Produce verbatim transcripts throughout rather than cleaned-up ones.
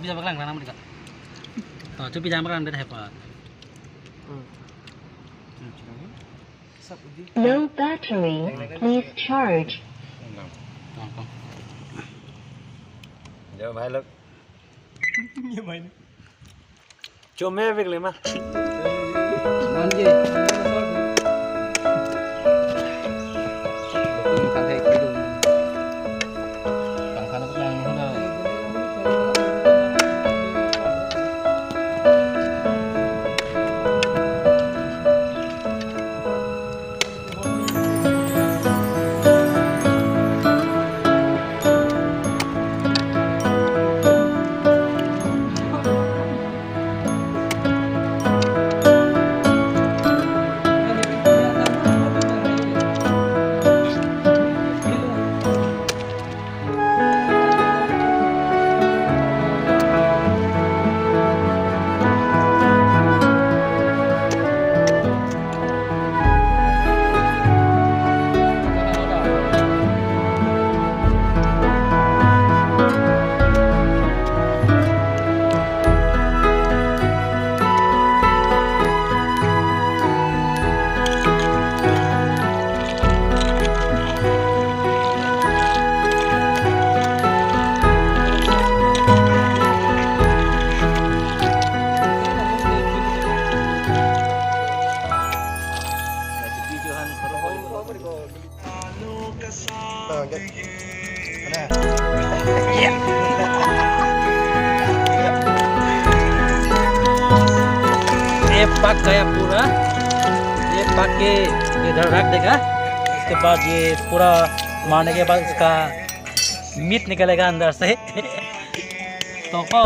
Bisa baklang, baklang, baklang. Oh, itu bisa baklang, beda hebat. Low battery, please charge. जो भाई लोग, ये भाई ने। चुमे बिगले मा। ये पक गया पूरा। ये पक के इधर रख देगा। इसके बाद ये पूरा मारने के बाद उसका मीट निकलेगा अंदर से। तो को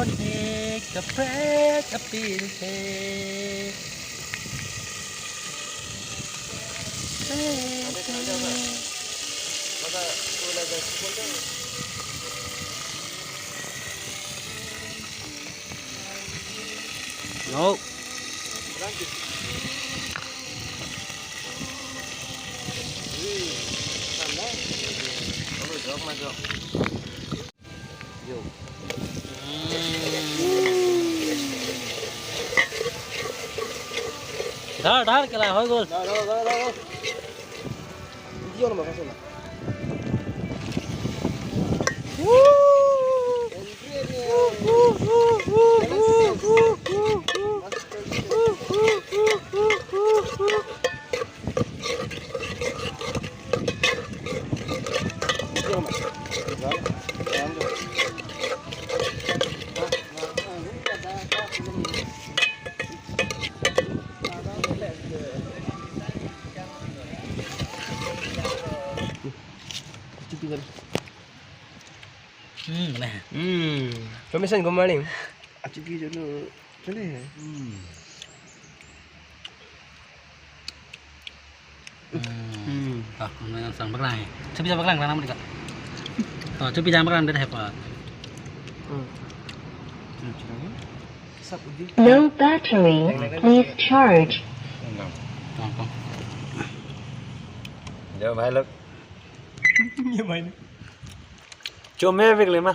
Take a break, a pill take. No. Dhar, dhar, kela, hoi gol. Hmm, nah. Hmm. Pemirsa, good morning. Achuki dulu. Chale. Hmm. Hmm. Ah, kemudian sang baklang. Chopi jam baklang, lang nama dika. Oh, chopi jam baklang, dia hebat. Hmm. Sab uji. Low battery, please charge. Tong, tong. Yo, bhai log. Yo, bhai. Chome big lema.